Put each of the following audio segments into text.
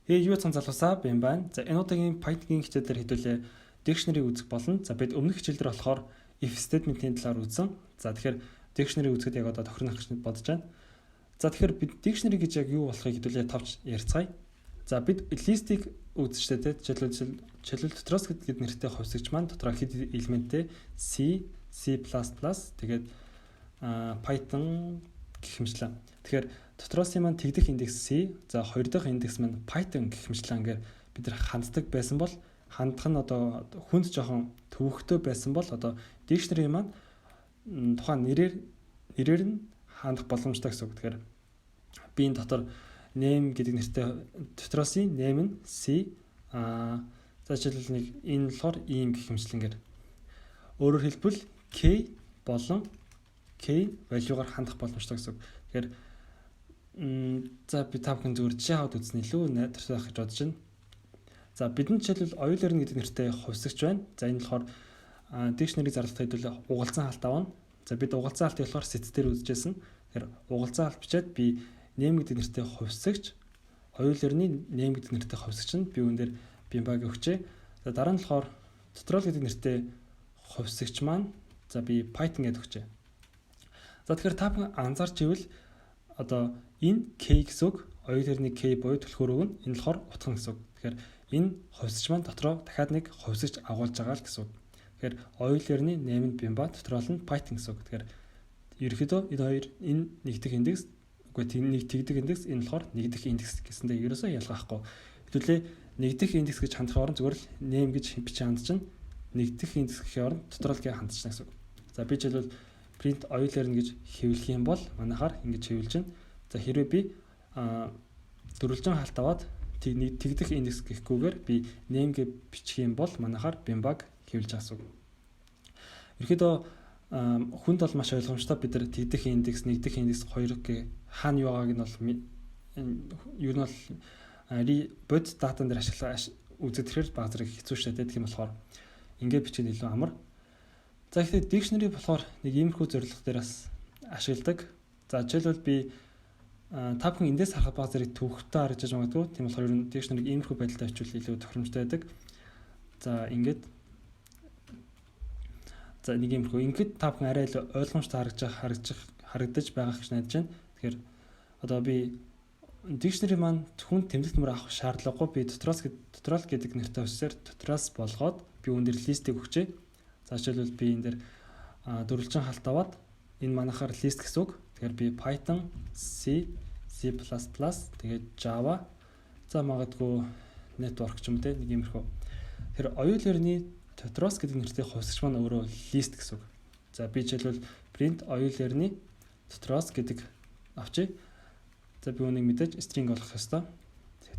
Hey, юу цан залуусаа, би юм байна. За, энэ удаагийн Python-гийн хичээлээр хэдүүлээ dictionary үзэх болно. За, бид өмнөх хичээл дээр болохоор if statement-ийн талаар үзсэн. За, тэгэхээр dictionary үзэхэд яг одоо тохирно гэж бодож байна. За, тэгэхээр бид dictionary гэж яг юу болохыг хэдүүлээ товч ярьцгаая. За, бид list-ийг үзчихлээ, те. Жишээлбэл, дотроос гэдэг нэртэй хувьсагч маань дотроо хэд элементтэй C, C++, тэгээд Python гэх мэтчилэн. Тэгэхээр дотроос маань тэгдэх индекс C, за, хоёр дахь индекс маань Python гэх мэтчилэн ингээд бид нар ханддаг байсан бол, хандах нь одоо хүнд жоохон төвөгтэй байсан бол одоо dictionary маань тухайн нэрээр нь хандах боломжтой гэсэн үг. Тэгэхээр би энэ дотор name гэдэг нэртэй дотроосын name нь C, за, жишээлбэл, нэг энэ болохоор ийм гэх мэтчилэнгээр, өөрөөр хэлбэл, key болон key value-гаар хандах боломжтой гэсэн үг. Тэгэхээр за, би та бүхэн зүгээр жишээ аваад үзнэ, илүү найдвартай байх гэж бодож байна. За, бидэнд жишээлбэл Euler гэдэг нэртэй хувьсагч байна. За, энэ болохоор dictionary зарлахад хэдүүлээ угалцсан хаалт авна. За, бид угалцсан хаалтыг болохоор set дээр үзчихсэн. Тэгэхээр угалцсан хаалт бичээд би name гэдэг нэртэй хувьсагч, Euler-ний name гэдэг нэртэй хувьсагч нь би үүн дээр бимбаг өгчээ. За, дараа нь болохоор tutorial гэдэг нэртэй хувьсагч маань, за, би Python гэдэг өгчээ. За, тэгэхээр та бүхэн анзаарч ивэл одоо энэ key гэсэн үг, Euler-ний key буюу түлхүүр үг нь, энэ болохоор утга гэсэн үг. Тэгэхээр энэ хувьсагч маань дотроо дахиад нэг хувьсагч агуулж байгаа л гэсэн үг. Тэгэхээр Euler-ний name нь бимба, tutorial нь Python гэсэн үг. Тэгэхээр ерөнхийдөө энэ хоёр, энэ нэгдэх индекс, үгүй, нэг тэгдэх индекс, энэ болохоор нэгдэх индекс гэсэндээ ерөөсөө ялгаахгүй. Хэдүүлээ нэгдэх индекс гэж хандах оронд зүгээр л name гэж бичиж хандчихна. Нэгдэх индекс гэхийн оронд tutorial гэж хандчихна гэсэн үг. За, би жишээлбэл print Euler гэж хэвлэх юм бол манайхаар ингэж хэвлэж байна. За, хэрвээ би дөрвөлжин хаалт аваад нэг тэгдэх индекс гэхгүйгээр би name гэж бичих юм бол манайхаар бимбаг хэвлэж байгаа гэсэн үг. Ерөнхийдөө хүнд бол маш ойлгомжтой, бид нар тэгдэх индекс, нэгдэх индекс, хоёр гэ хаана юу байгааг нь бол ер нь бол бодит датан дээр ашиглаа үзэх тэгэхээр баг зэрэг хэцүү шээ, тийм болохоор ингээд бичээд илүү амар. За, тэгэхээр dictionary болохоор нэг иймэрхүү зорилго дээр бас ашигладаг. За, жишээлбэл, би та бүхэн эндээс харахад баг зэрэг төвөгтэй харагдаж магадгүй. Тийм болохоор ер нь dictionary иймэрхүү байдалтай очивол илүү тохиромжтой байдаг. За, ингээд, за, нэг иймэрхүү, ингээд та бүхэн арай илүү ойлгомжтой харагдаж байгаа гэж найдаж байна. Тэгэхээр одоо би dictionary маань зөвхөн тэмдэгт мөр авах шаардлагагүй, би дотроос tutorial гэдэг нэртэй өсөөр дотроос болгоод би үүн дээр list-ийг өгчээ. За, жишээлбэл, би энэ дээр дөрвөлжин хаалт аваад энэ манайхаар list гэсэн үг. Тэгэхээр би Python, C, C++, тэгээд Java, за, магадгүй network ч юм те, нэг иймэрхүү. Тэгэхээр Euler-ний дотроос гэдэг нэртэй хувьсагч маань өөрөө list гэсэн үг. За, би жишээлбэл print Euler-ний дотроос гэдэг авчи. За, би үүнийг мэдээж string болгох ёстой.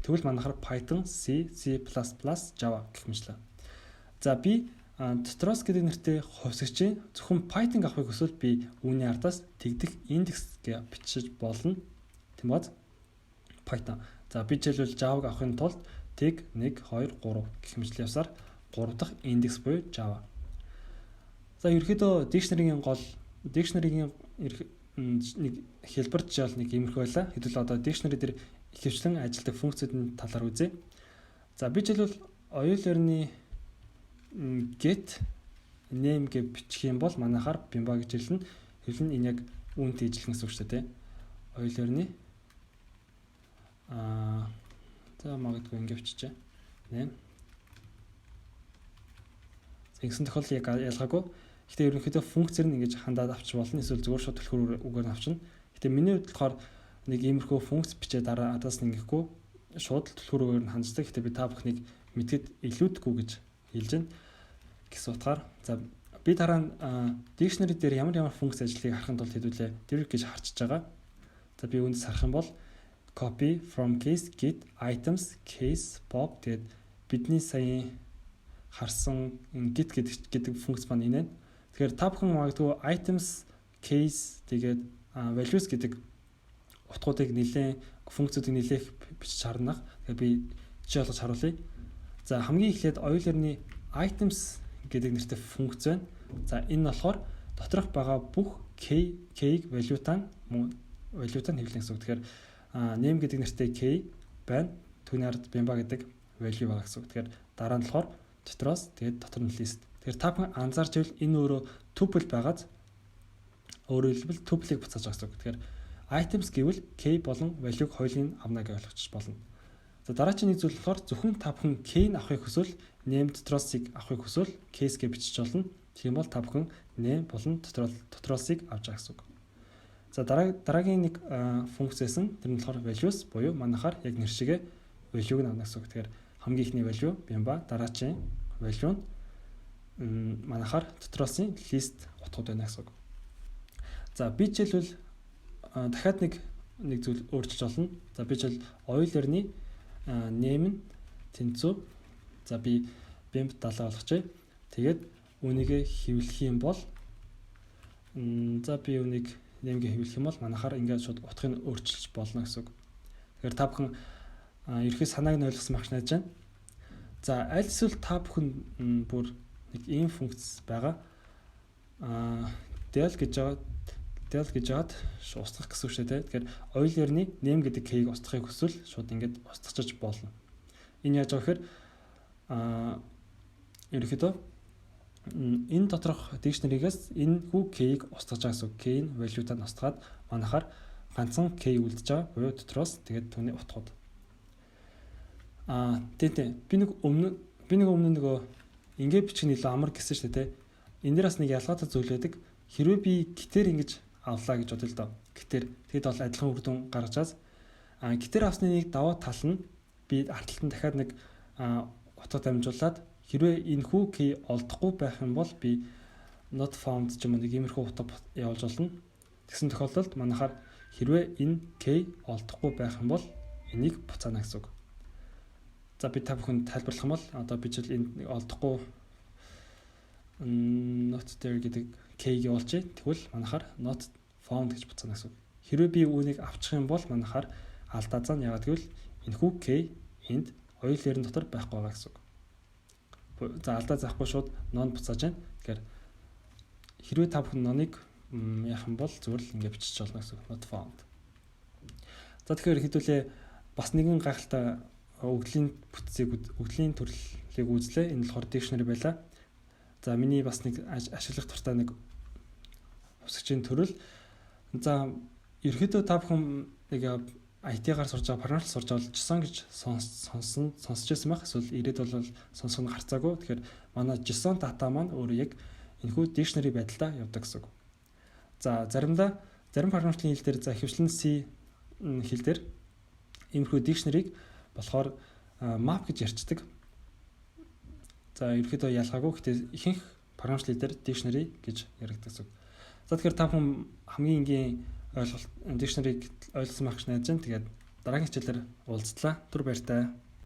Тэгвэл манайхаар Python, C, C++, Java гэх мэтчилэн. За, би дотроос гэдэг нэртэй хувьсагчийн зөвхөн Python авахыг хүсвэл би үүний ардаас тэгдэх индекс гэж бичиж болно. Тийм бааз Python. За, би жишээлбэл Java-г авахын тулд тэг 1 2 3 гэх мэтчилэн явсаар 3 дахь индекс буюу Java. За, ерөнхийдөө dictionary-гийн гол dictionary-гийн нэг хэлбэр жишээл нэг иймэрхүү байлаа. Хэдүүл одоо dictionary дээр ихэвчлэн ажилладаг функцүүдийн талаар үзье. За, би жишээлбэл Euler-ний get name гэж бичих юм бол манайхаар бимба гэж хэлнэ. Хэлнэ, энэ яг үүнтэй ижилхэн гэсэн үг шүү дээ. Euler-ний за, магадгүй ингэ биччихэ. Name. Ингэсэн тохиолдолд яг ялгаагүй. Гэхдээ ерөнхийдөө функцээр нь ингэж хандаад авч болно. Эсвэл зүгээр шууд түлхүүр үгээр нь авчна. Гэхдээ миний хувьд болохоор нэг иймэрхүү функц бичээ дараа адаас нь ингэхгүй шууд л түлхүүр үгээр нь ханддаг. Гэхдээ би та бүхнийг мэдэхэд илүүдгүй гэж хэлж байна гэсэн утгаар. За, би дараа нь dictionary дээр ямар ямар функц ажлыг харахын тулд хэдүүлээ dir гэж харчиж байгаа. За, би үүнээс харах юм бол copy, from keys, get, items, keys, pop, тэгээд бидний саяын харсан get гэдэг функц маань энэ. Тэгэхээр та бүхэн магадгүй items, keys, тэгээд values гэдэг утгуудыг нэлээд, функцүүдийг нэлээх бичиж харна. Тэгэхээр би жишээ болгож харуулъя. За, хамгийн эхлээд Euler-ний items гэдэг нэртэй функц байна. За, энэ нь болохоор доторх байгаа бүх key key-г value-таа мөн value-таа хэвлэн гэсэн үг. Тэгэхээр name гэдэг нэртэй key байна. Түүний ард Бямба гэдэг value байгаа гэсэн үг. Тэгэхээр дараа нь болохоор дотроос, тэгээд дотор нь list. Тэгэхээр та бүхэн анзаарч байвал энэ өөрөө tuple байгааз, өөрөөр хэлбэл tuple-ыг буцааж байгаа гэсэн үг. Тэгэхээр items гэвэл key болон value-г хоёулыг авна гэж ойлгочих болно. За, дараагийн нэг зүйл болохоор зөвхөн та бүхэн key-г авахыг хүсвэл, name дотроосыг авахыг хүсвэл keys гэж бичиж болно. Тэгэх юм бол та бүхэн name болон дотроосыг авч байгаа гэсэн үг. За, дараагийн нэг функц байсан. Тэр нь болохоор values буюу манайхаар яг нэр шигээ value-г нь авна гэсэн үг. Тэгэхээр хамгийн эхний value Бямба, дараачийн value нь манайхаар дотроосын list утгууд байна гэсэн үг. За, би жишээлбэл дахиад нэг зүйл өөрчилж болно. За, би жишээл Euler-ны name нь тэнцүү. За, би bemp 70 болгочихъя. Тэгээд үүнийгээ хэвлэх юм бол, за, би үүнийг name-гээ хэвлэх юм бол манайхаар ингээд шууд утгыг өөрчилж болно гэсэн үг. Тэгэхээр та бүхэн ерөнхий санааг нь ойлгосон байх найдаж байна. За, аль эсвэл та бүхэн бүр нэг ийм функц байгаа. Del гэж байгаа, del гэж яагаад устгах гэсэн үг шүү дээ. Тэгэхээр Euler-ны name гэдэг key-г устгахыг хүсвэл шууд ингээд устгachаж болно. Энэ яаж байгаа гэхээр ерөнхийдөө энэ доторх dictionary-гээс энэ хүү key-г устгаж байгаа гэсэн үг. Key нь value-таа устгаад манайхаар ганцхан key үлдэж байгаа буюу дотроос, тэгээд түүний утгууд. Тийм, би нэг өмнө нөгөө ингээ бичих нь илүү амар гэсэн шүү дээ. Энэ дээр бас нэг ялгаатай зүйл байдаг. Хэрвээ би get-ээр ингэж авлаа гэж бодъё л доо. Get-ээр тэгэд бол адилхан үр дүн гаргаж аз. Get-ээр авсны нэг даваа тал нь би ард талд нь дахиад нэг утга дамжуулаад, хэрвээ энэ хүү key олдохгүй байх юм бол би not found ч юм уу нэг иймэрхүү утга явуулж болно. Тэгсэн тохиолдолд манайхаар хэрвээ энэ key олдохгүй байх юм бол энийг буцаана гэсэн үг. За, би та бүхэнд тайлбарлах юм бол одоо би жишээл энэ олдохгүй not there гэдэг key-г явуулчих. Тэгвэл манайхаар not found гэж буцаана гэсэн үг. Хэрвээ би үүнийг авчих юм бол манайхаар алдаа заана. Яагаад гэвэл энэхүү key энд Euler-ын дотор байхгүй байгаа гэсэн үг. За, алдаа заахгүй шууд none буцааж байна. Тэгэхээр хэрвээ та бүхэн none-ыг яах юм бол зүгээр л ингэ бичиж болно гэсэн үг. Not found. За, тэгэхээр хэдүүлээ бас нэгэн гайхалтай өгөгдлийн бүтцийг, өгөгдлийн төрлийг үзлээ. Энэ болохоор dictionary байлаа. За, миний бас нэг ашиглах дуртай нэг хувьсагчийн төрөл. За, ерөөдөө та бүхэн нэг IT-гаар сурж байгаа, програмчлал сурж байгаа бол JSON гэж сонсч байсан байх. Эсвэл ирээд бол сонсох нь гарцаагүй. Тэгэхээр манай JSON data маань өөрөө яг энэхүү dictionary байдалтай явдаг гэсэн үг. За, заримдаа зарим програмчлалын хэл дээр, за, ихэвчлэн C хэл дээр иймэрхүү dictionary-г болохоор map гэж ярьцдаг. За, ерөөхдөө ялгаагүй. Гэхдээ ихэнх програмчлал дээр dictionary гэж яригддаг зүг. За, тэгэхээр та бүхэн хамгийн энгийн ойлголт dictionary-г ойлгосон байх гэж найдаж байна. Тэгээд дараагийн хичээлээр уулзлаа. Түр баяртай.